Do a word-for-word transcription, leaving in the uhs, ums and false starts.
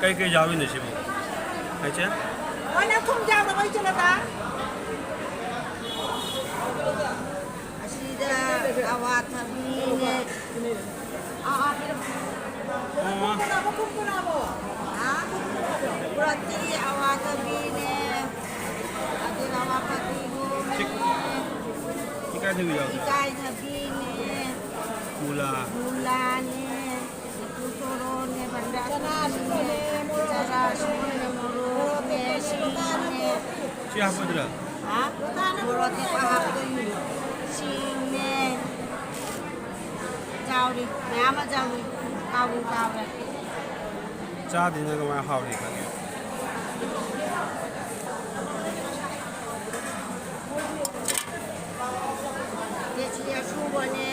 ꯀꯩ ꯀꯩ ꯌꯥꯎꯔꯤꯅꯣ ꯁꯤꯕꯨ? ꯍꯥꯏꯁꯦ? ꯍꯣꯏ, ꯅꯪ ꯊꯨꯝ ꯌꯥꯎꯗꯕ ꯏꯆꯦ ꯂꯇꯥ꯫ ꯑꯁꯤꯗ ꯑꯋꯥꯊꯕꯤꯅꯦ꯫ ꯑꯥ, ꯑꯥ, ꯄꯤꯔꯝꯃꯣ꯫ ꯑꯣ꯫ ꯀꯨꯝ ꯀꯨꯝ ꯂꯥꯛꯑꯣ, ꯀꯨꯝ ꯀꯨꯝ ꯂꯥꯛꯑꯣ꯫ ꯍꯥ? ꯀꯨꯝ ꯀꯨꯝ ꯂꯥꯛꯑꯣ꯫ ꯄꯨꯔꯛꯇ꯭ꯔꯤ, ꯑꯋꯥꯊꯕꯤꯅꯦ꯫ ꯑꯗꯨꯒ ꯑꯋꯥ ꯐꯗꯤꯒꯣꯝꯅꯦ꯫ ꯁꯤ ꯏꯀꯥꯏꯊꯕꯤ ꯌꯥꯎꯗ꯭ꯔꯥ? ꯏꯀꯥꯏꯊꯕꯤꯅꯦ꯫ ꯃꯨꯂꯥ꯫ ꯃꯨꯂꯥꯅꯦ꯫ ꯂꯐꯨ ꯊꯣꯔꯣꯅꯦ, ꯕꯟꯗꯥ ꯀꯣꯕꯤꯅꯦ, ꯆꯔꯥꯁꯨꯅꯦ, ꯃꯣꯔꯣꯛꯅꯦ, ꯁꯤꯡꯅꯦ꯫ ꯁꯤ ꯍꯥꯞꯄꯣꯏꯗ꯭ꯔꯥ? ꯍꯥ? ꯃꯣꯔꯣꯛ ꯑꯇꯦꯛꯄ ꯍꯥꯞꯇꯣꯏꯅꯤ꯫ ꯁꯤꯡꯅꯦ꯫ ꯆꯥꯎꯔꯤ꯫ ꯃꯌꯥꯝ ꯑꯃ ꯆꯥꯎꯔꯤ꯫ ꯀꯥꯎꯕꯨ ꯀꯥꯎꯔꯦ꯫ ꯆꯥꯗ꯭ꯔꯤꯉꯩ ꯀꯃꯥꯏꯅ ꯍꯥꯎꯔꯤ ꯈꯪꯉꯦ? ꯀꯦꯖꯤ ꯑꯁꯨꯕꯅꯦ꯫